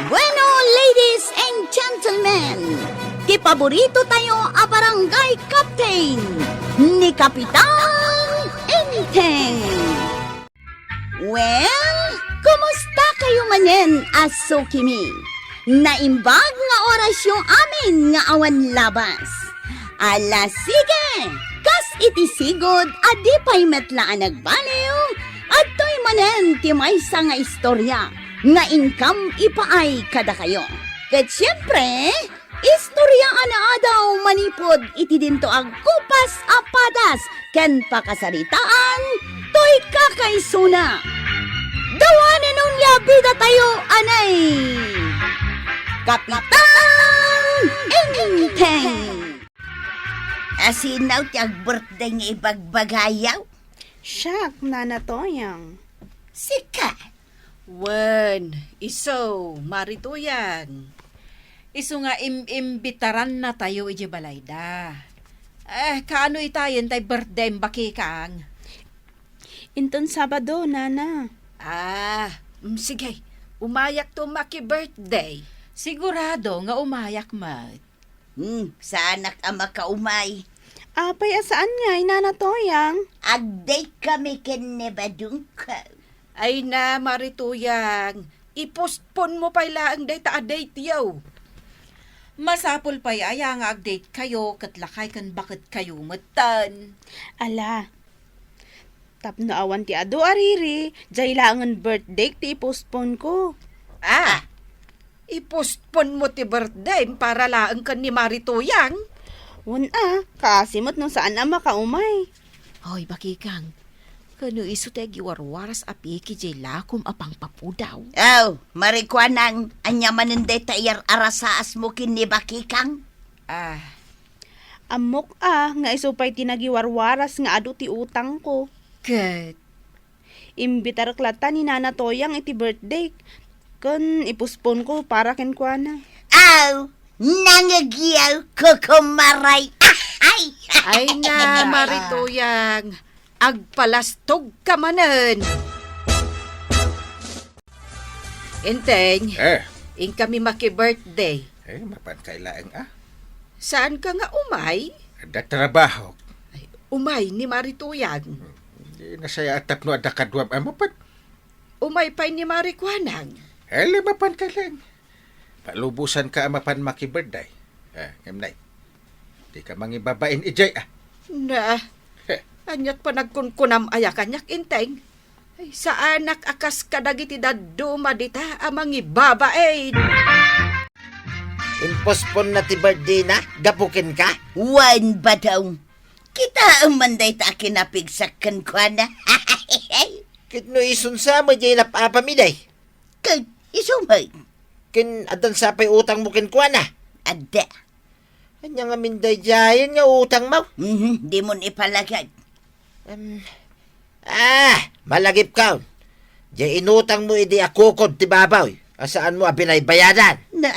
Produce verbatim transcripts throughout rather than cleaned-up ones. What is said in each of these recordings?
Bueno, ladies and gentlemen, ti paborito tayo a barangay captain, ni Kapitan Enteng. Well, kumusta kayo manen a sukimi? Naimbag nga orasyo amin nga awan labas. Ala, sige! Kas iti sigud a di pay met la a nagbaliw, adtoy manen ti maysa nga istorya nga inkam ipaay kadakayo. Ket siempre, istorya a naadaw manipud iti dinto agkupas a padas ken pakasaritaan toy kakaisuna. Dawanen onia bida tayo, anay! Kapitan Enteng! Asinaw ti ag-birthday nga ibagbagayaw? Siak, Nana Toyang. Sika? Wen, isu, Mari Toyang. Isu nga im-imbitaranna tayo iti balayda. Eh, kaano itayen tay birthday, bakikang? Inton Sabado, Nana. Ah, mm, sige. Umayak to maki-birthday. Sigurado nga umayak met. Hmm, saanak a makaumay. Apay a saan ngay, Nana Toyang? Ag-date kami ken ni Badungko. Ay na, Mari Toyang, i-postpone mo pay laeng dayta a date yo. Masapul pay aya nga ag-date kayo ket lakay ken baket kayo metten. Ala, tapno awan ti adu a riri, jay laengen birthday ti i-postpone ko. Ah, i-postpone mo ti birthday para laeng ken ni Mari Toyang? Wen a, kaasi met no saan a makaumay. Hoy, bakikang, kano isu ti agiwarwaras a piki jay lakom a pangpapudaw? Aw, Mari Kuanang, ania manen dayta iyar-arasaas mo ken ni bakikang? Ah, Ammok a nga isu pay ti nagiwarwaras nga adu ti utangko. Ket? Imbitarek latta ni Nana Toyang iti birthday, ken i-postpone ko para kenkuana. Aw, nangegyaw, kukumaray. Ahay! Ay na, Mari Toyang, agpalastog ka manen. Enteng, Eh. Inkami maki-birthday. Eh, mapan kay laeng, ah. Saan ka nga umay? Adda trabaho. Ay, umay ni Mari Toyang. Hmm, di nasayaat tapno adda kaduam a mapan. Umay pay ni Mari Kuanang. Eh, mapan kay laeng. Palubosan ka a mapan maki-birthday. Eh, ngem nay. Di ka mangibabain ijay, ah. Na, Heh. Aniat panagkunkunam aya kaniak, Enteng? Ay, saanak a kas kadagiti dadduma dita a mangibabain. Imposponna ti birthday na, gapu kenka? Wen, Badong. Kitaem man dayta a kinapigsak kenkuana. Ket no isunsa met jay nap-apami, day? Ket isu met. Ken addan sa pay utangmo kenkuana? Adda. Ania ngamin daydiayen nga utangmo? Mhm, dimon ipalagip. Em, ah, malagipkon. Jay inutangmo idi a kukod ti baboy, a saanmo a binaybayadan. Na,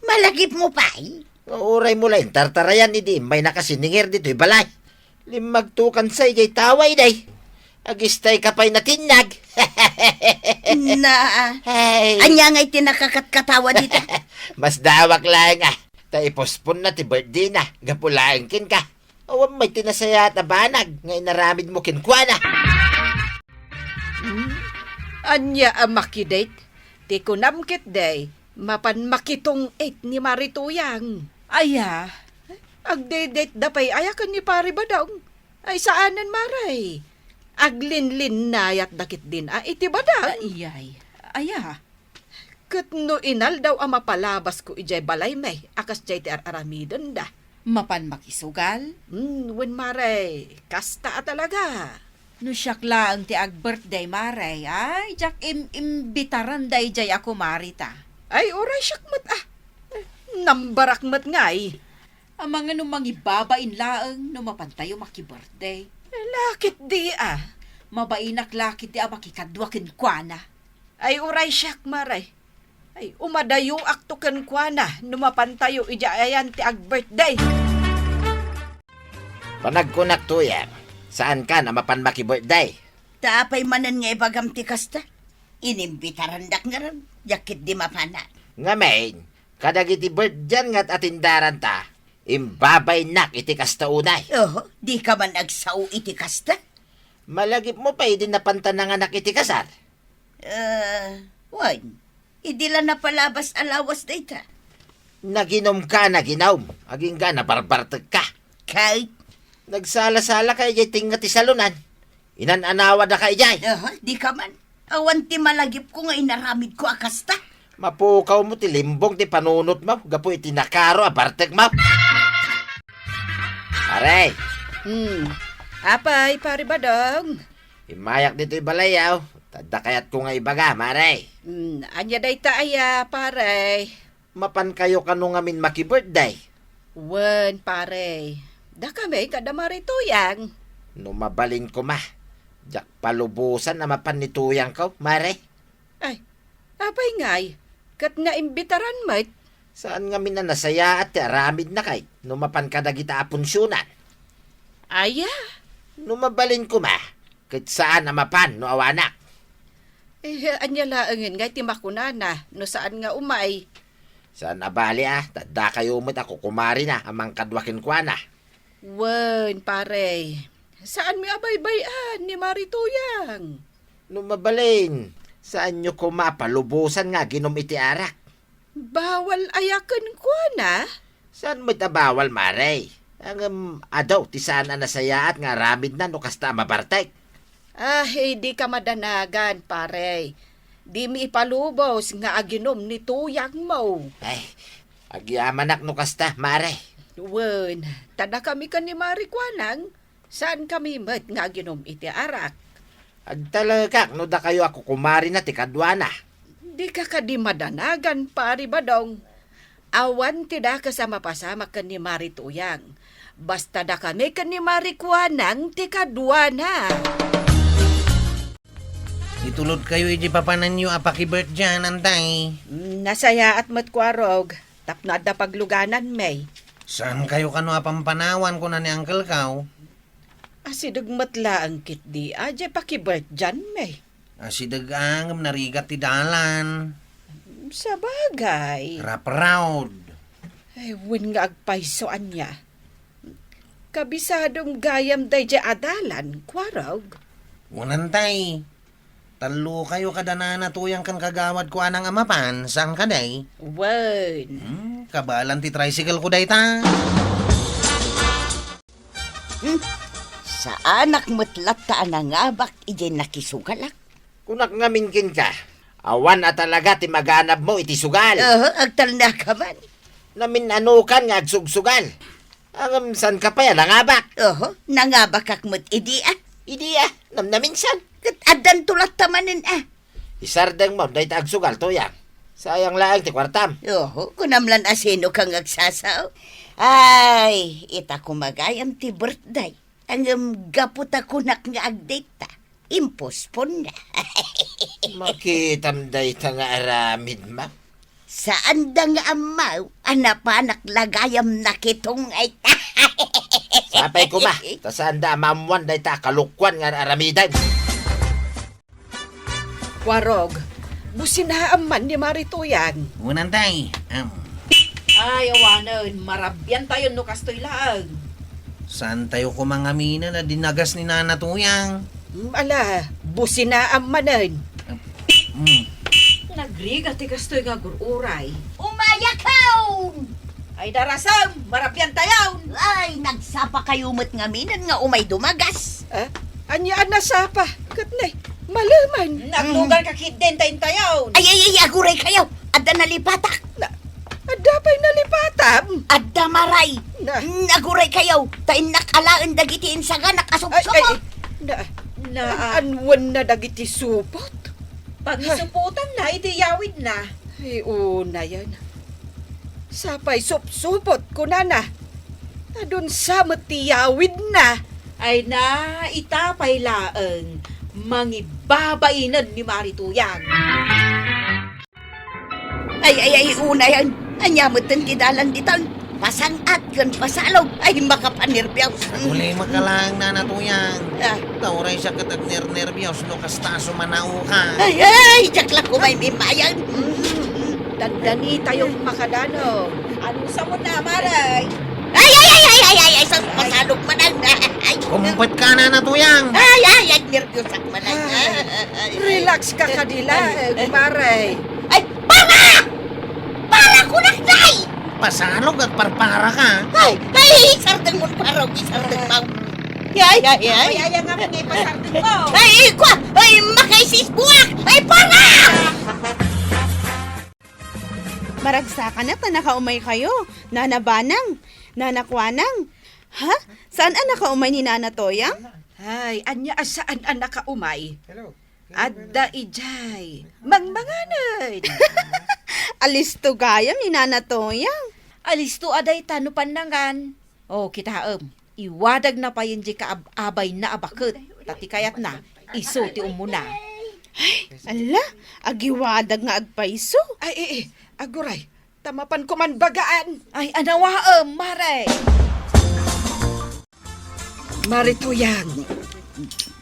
malagipmo pay? Nga uraymo la intartarayan idi immaynaka siningir ditoy balay. Limmagtokan sa ijay taway, day. Agistay ka pay natinnag. Na, Hey. Ania ngay ti nakakatkatawa dita? Masdawak laeng, ah. Ta iposponna ti birthday na, gapu laeng kenka. Awan met ti nasayaat a banag nga inaramidmo kenkuana. Hmm? Ania a makidate? Ti kunam ketdi, mapan makitong-it ni Mari Toyang. Aya? Agdedetda pay aya ken ni Pari Badong? Ay, saanen, Mari. Aglinlinnayatda ketdin a iti Badong. Ay, ay. Aya? Ket no inaldaw a mapalabasko idiay balaymi a kasdiay ti ar-aramidenda. Mapan makisugal? Hmm, wen, Mari, kasta a talaga. No siak laeng ti ag-birthday, Mari, ay, diak im-imbitaran daydiay a kumarita. Ay, uray siak met, ah. Nambarak met ngay. Amangan no mangibabain laeng no mapantayo maki-birthday. Lakit di, ah. Mabainak lakit di a makikadua kenkuana. Ay, uray siak, Mari. Ay, umadayoakto kenkuana no mapantayo idiay ayan ti ag-birthday. Panagkunak, Toyang, saankan a mapan maki-birthday? Ta apay manen nga ibagam ti kasta? Inimbitarandak ngarud, diak ketdi mapanak. Ngamin, kadagiti birthday nga at-atendaranta, imbabainnak iti kasta unay. Oho, dika man agsao iti kasta? Malagipmo pay idi napanta nanganak iti kasar? Ah, wen. Idi la napalabas a lawas dayta. Naginumka, naginum. Agingga, nabarbartekka. Kay? Nagsalasalaka idiay tengnga ti salonan. Inan-anawadaka idiay. Aha, dika man. Awan ti malagipko nga inaramidko a kasta. Mapukawmo ti limbong ti panunotmo gapu iti nakaro a bartekmo. Pare. Hmm. Apay, Pare Badong? Immayak ditoy balay, aw. Ta adda kayatko nga ibaga, mare. Hmm, ania dayta aya, pare? Mapankayo kano ngamin maki-birthday? Wen, pare. Dakami kada Mari Tuyang. No mabalin koma, diak palubosan a mapan ni Tuyangko, mare. Ay, apay ngay, ket naimbitaran met? Saan ngamin a nasayaat ti aramidna kay no mapan kadagita a punsionan? Aya? No mabalin koma, ket saan a mapan no awanak. Eh, ania laengen ngay ti makunana no saan nga umay? Saan a bali a, ta addakayo met a kukumarina a mangkadua kenkuana. Wen, pare, saanmi a baybay-an ni Mari Tuyang. No mabalin, saanyo koma a palubosan nga aginum iti arak? Bawal aya kenkuana? Saan met a bawal, mare? Ngem adu ti saan a nasayaat nga aramidna no kasta a mabartek. Ah, eh, dika madanagan, pare. Dimi ipalubos nga aginum ni Tuyangmo. Ay, agyamanak no kasta, mare. Wen, ta dakami ken ni Mari Kuanang, saankami met nga aginum iti arak. Agtalekak no dakayo a kukumarina ti kaduana. Dika kadi madanagan, Pari Badong. Awan ti dakes a mapasamak ken ni Mari Tuyang. Basta dakami ken ni Mari Kuanang ti kaduana. Itulodkayo iti papananyo a pakibirthday-an, antay. Mm, nasayaat met, Kuarog, tapno adda paglugananmi. Saankayo kano a pampanawan, kuna ni Uncle Kao? Asideg met laeng ketdi a diay pakibirthday-anmi. Asideg a ngem narigat ti dalan. Sabagay. Rapraod. Ay, wen nga agpayso ania. Kabisadom gayam daydiay a dalan, Kuarog? Wen, antay. Tallokayo kada Nana Tuyang ken Kagawad Kuanang a mapan, saan kadi? Wen. Hmm, kabaelan ti tricycle ko dayta. Hmm? Saanak met latta a nangabak idiay nakisugalak? Kunak ngamin kenka, awan a talaga ti maganabmo iti sugal. Oho, agtalnaka man. Namin-anokan nga agsugsugal. Ngem saanka pay a nangabak? Oho, nangabakak met idi a. Idi a, namnaminsan. Ket addanto latta manen a. Isardengmo dayta agsugal, Tuyang. Sayang laeng ti kuartam. Oho, kunam lan a sinoka nga agsasao. Ay, ita koma gayam ti birthday. Ngem gapu ta kunak nga agdate ta, imposponna. Makitam dayta nga aramidmo. Saanda nga ammo a napanak la gayam nakitong ay ta. Sapay koma, ta saanda a maammoan dayta a kalokuan nga ar-aramidem. Kuarog, businaam man ni Mari Tuyang. Wen, antay. Am. Ay, awanen, marabiantayon no kastoy laeng. Saantayo koma ngaminen a dinagas ni Nana Tuyang? Mm, ala, businaam manen. Mm. Nagrigat ti kastoy nga agur-uray. Umayakaw! Ay, darasem, marabiantayon! Ay, nagsapakayo met ngaminen nga umay dumagas. Ah, ania a nasapa? Ket ne, maleman. Naglugarka ketdin ta intayon. Ay, ay, ay, aguraykayo. Adda nalipatak. Na, adda pay nalipatam? Adda maray. Na. Mm, aguraykayo. Ta innak alaen dagiti insaganak a supsupot. Ay, ay, na, na, anuenna dagiti supot? Pagisupotanna iti yawidna. Ay, unayen. Sapay supsupot, kunana. Adun sa met ti yawidna. Ay na, ita pay laeng, mangibabainen ni Mari Tuyang. Ay, ay, ay, unayen. Ania metten ti dalan ditoy? Pasang-at ken pasalog. Ay, makapanerbios. Uli, makalaang, Nana Tuyang. Ah. Ta uray siak ket agnernerbios no kasta a sumanaokan. Ay, ay, diak la koma immayen. Dandani tayo makadano. Ano sa mo na, Maray? Ay, ay, ay, ay, ay, ay, ay, sa pasalog man ang, ay. Kumpet ka na, Nana Tuyang. Ay, ay, ay, nervous ak man ang, ay, ay, ay. Relax ka, kadila, eh, Maray. Ay, para! Para ko na, Nay! Pasalog at parpara ka. Ay, ay, isardeng mo, para, isardeng mo. Ay, ay, ay. Ay, ay, nga, may pasardeng mo. Ay, ikwa, ay, makaisisbuak. Ay, para! Maragsakanak ta nakaumay kayo, Nana Banang, Nana Kuanang. Ha? Saan a nakaumay ni Nana Toyang? Ay, ania a saan a nakaumay? Hello. Adda idiay mangmanganen. Alisto gayam ni Nana Toyang. Alisto a dayta no pannangan. O, kitaem. Iwadagna payen diay kaab-abayna a baket, ta ti kayatna, isu ti ummuna. Ay, ala, agiwadag nga agpaisu. Ay, eh, eh, aguray, ta mapan ko man bagaan. Ay, anawaem, Mare. Mare Tuyang.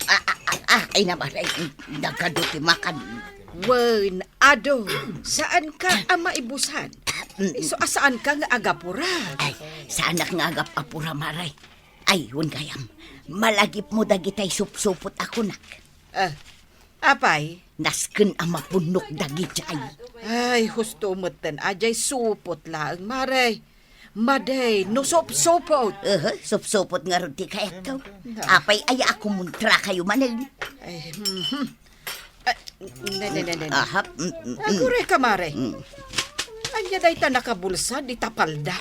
Ah, ah, ah, ah, ay na, Mare, nagadu ti makan. Wen, adu, saan ka a maibusan? Mm. Isu a saan ka nga agapura? Ay, saanak nga agap-apura, Mare. Ay, wen gayam, malagipmo dagitay supsupot a kunak. Ah, apay? Nasken a mapunnok dagitay. Ay, husto metten a diay supot laeng, Mare. Madi no supsupot. Aha, supsupot ngarud ti kayatko. Na. Apay aya a kumontra kayo manen? Ay, mhm. Ah, ne, ne, ne, ne, ne. Aha, mm, mm, mm. Aguray ka, Mare. Mm. Ania dayta nakabulsa dita palda?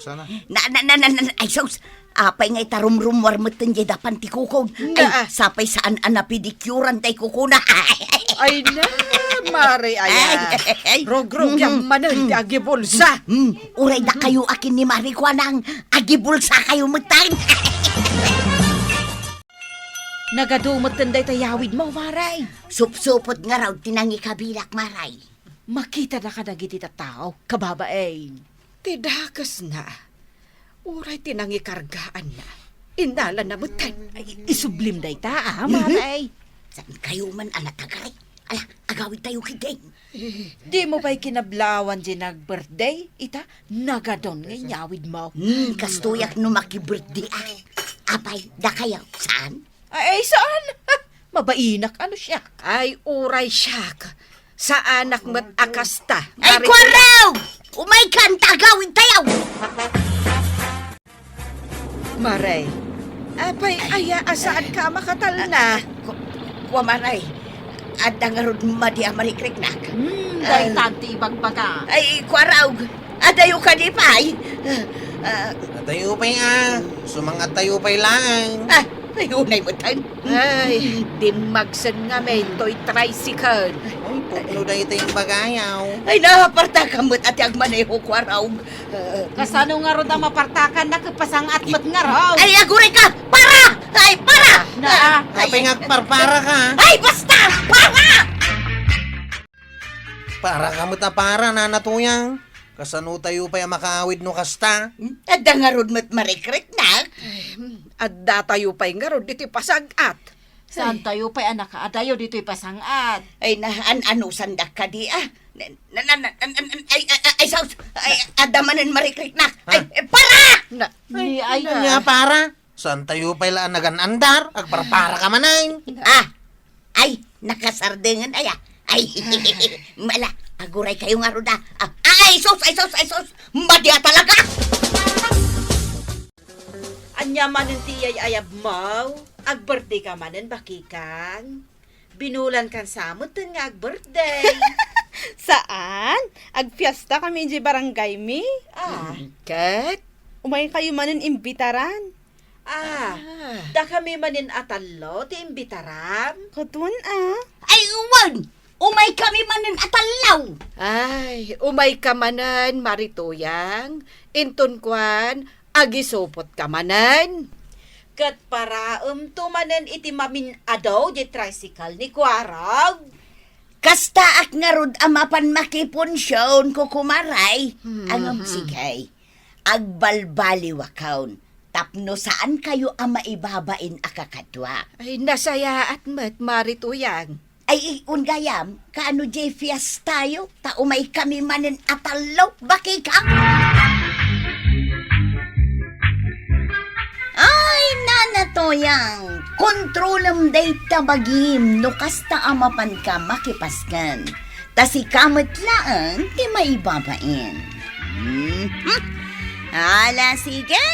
Sana. Na, na, na, na, na, ay, sus. Apay nga itarumrumwar metten diay dapan ti kukon. Ay, na, ah, sapay saan a napidikuran tay kukona. Ay na, Mare, aya. Ay, ay, ay. Rugrugam, mhm, manen ti, mhm, agibulsa. Mhm. Uray dakayo a ken ni Mare Kuanang, agibulsa kayo metten. Nagadu metten dayta yawidmo, Mare. Supsupot ngarud ti nangikabilak, Mare. Makitana kadagiti tattao, kababain. Ti dakesna, uray ti nangikargaanna, innalanna metten. Ay, isublim dayta, ah, mhm, Mare. Saan kayo man a natagari? Ala, agawid tayo ket diay. Dimo pay kinablawan diay nag-birthday, ita? Nagadun nga inyawidmo. Hmm, kastoyak no maki-birthday, ah. Apay, dakayo, saan? Ay, saan? Mabainak, ano siak? Ay, uray siak. Saanak met a kasta. Ay, Mare Kuarog! Umaykan ta agawid tayo! Mare, apay aya a saan ka a makatalna? Ku-, kua, Mare, adda ngarud madi a marikriknak. Hmm, daytan ti ibagbaga. Ay, Kuarog, adayo kadi pay? Ah, ah. Adayo pay, ah. Sumang-atayo pay laeng. Ah, ay, unay metten. Ay, dimmagsen ngamin toy tricycle. Ay, putno dayta imbagayo. Ay, napartakan met a ti agmaneho, Kuarog. Kasano ngarud a mapartakanna ket pasang-at met ngarud? Ay, aguray ka! Para! Ay, para! Na, ah. Ay, apay nga agparpara ka? Ay, basta! Para! Para ka met a para, Nana Tuyang. Kasano tayo pay a makaawid no kasta? Hmm? Adda ngarud met marikriknak? Ay, hmm, adda tayo pay ngarud ditoy pasang-at. Saan tayo pay a nakaadayo ditoy pasang-at? Ay, na, an-, anusandak kadi, ah? Na, na, na, na, an, an, an, ay, ay, ay, ay, sus! Ay, adda manen marikriknak. Ay, ah, eh, para! Na, ay, na. Ania para? Saan tayo pay la a nagan-andar? Agparpara ka manen. Ah! Ay, nakasardengen aya. Ay, mala, aguray kayo ngarud a. Ah, ay, sus, ay, sus, ay, sus! Madi a talaga! Ania manen ti iyay-ayabmo? Ag-birthday ka manen, bakikang? Binulan kan sa metten nga ag-birthday. Saan? Agfiesta kami idiay barangay mi. Ah. Ket? Umay kayo manen imbitaran. Ah, ah, dakami manen a tallo ti imbitaram? Katon, ah. Ay, wen! Umay kami manen a tallo! Ay, umay ka manen, Mare Tuyang. Inton kuan, agisupot ka manen. Ket paraemto manen iti mamin-adu diay tricycle ni Kuarog. Kastaak ngarud a mapan makipunsion, Kukumaray. Hmm. Ngem sige. Agbalbaliwakon tapno saan kayo a maibabain a kakadua. Ay, nasayaat met, Mare Tuyang. Ay, ay, un gayam, kaano diay fiestayo? Ta umaykami manen a tallo, bakikak? Ay, Nana Toyang, kontrolem dayta bagim no kasta a mapanka makipasken. Ta sika met laeng ti maibabain. Mhm. Ala, sige.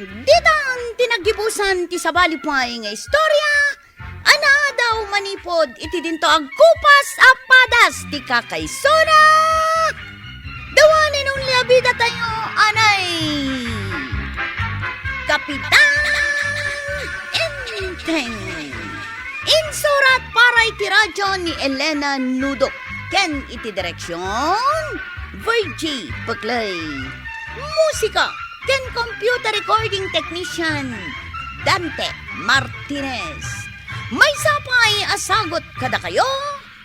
Ditan ti naggibusan ti sabali pay nga istorya. Anaadaw manipud iti dinto agkupas a padas ti kakaisuna. The one and only a bidatayo, anay, Kapitan Enteng. Insurat para iti radyo ni Elena Nudok ken iti direksyon, Virgie Peclay. Musika ken computer recording technician, Dante Martinez. Maysa pay a sagut kadakayo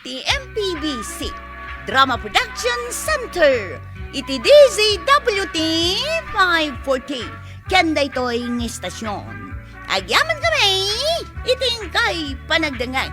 ti M P B C Drama Production Center iti D Z W T five forty. Ken daytoy nga istasyon, agyamankami iti inkay panagdengngeg.